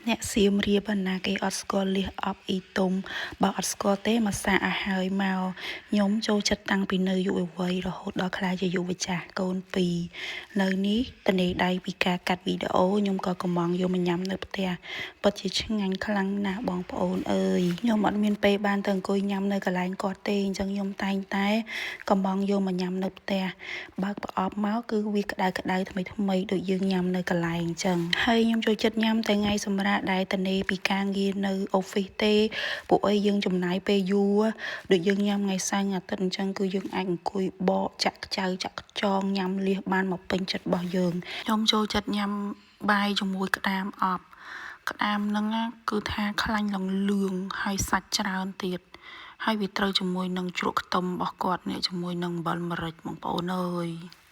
អ្នកសៀមរាបណាគេអត់ស្គាល់លៀសអប់អ៊ីទុំបើអត់ស្គាល់ទេមកសាកឲ្យហើយមកខ្ញុំចូលចិត្តតាំងពីនៅយុវវ័យរហូតដល់ក្លាយជាយុវចាស់កូនពីរនៅនេះតនេដៃពីការកាត់វីដេអូខ្ញុំក៏កំងយកមកញ៉ាំនៅផ្ទះពិតជាឆ្ងាញ់ខ្លាំងណាស់បងប្អូនអើយខ្ញុំអត់មានពេលបានទៅអង្គុយញ៉ាំនៅកន្លែងគាត់ទេអញ្ចឹងខ្ញុំតែងតែកំងយកមកញ៉ាំនៅផ្ទះបើកប្រអប់មកគឺវាក្តៅក្តៅថ្មីថ្មីដូចយើងញ៉ាំនៅកន្លែងអញ្ចឹងហើយខ្ញុំចូលចិត្តញ៉ាំតែថ្ងៃសម្រាប់ដែលតនេពីការងារនៅ office ទេពួកអីយើងចំណាយពេលយូរដូចយើងញ៉ាំថ្ងៃសៅរ៍អាទិត្យអញ្ចឹងគឺយើងអាចអង្គុយបកចាក់ខ្ចៅចាក់ខ្ចងញ៉ាំលៀសបានមកពេញចិត្តរបស់យើងខ្ញុំចូលចិត្តញ៉ាំបាយជាមួយក្តាមអប់ក្តាមហ្នឹងគឺថាខ្លាញ់ឡើងលឿងហើយសាច់ច្រើនទៀតហើយវាត្រូវជាមួយនឹងជ្រក់ខ្ទឹមរបស់គាត់នេះជាមួយនឹងអំបិលម្រេចបងប្អូនអើយ។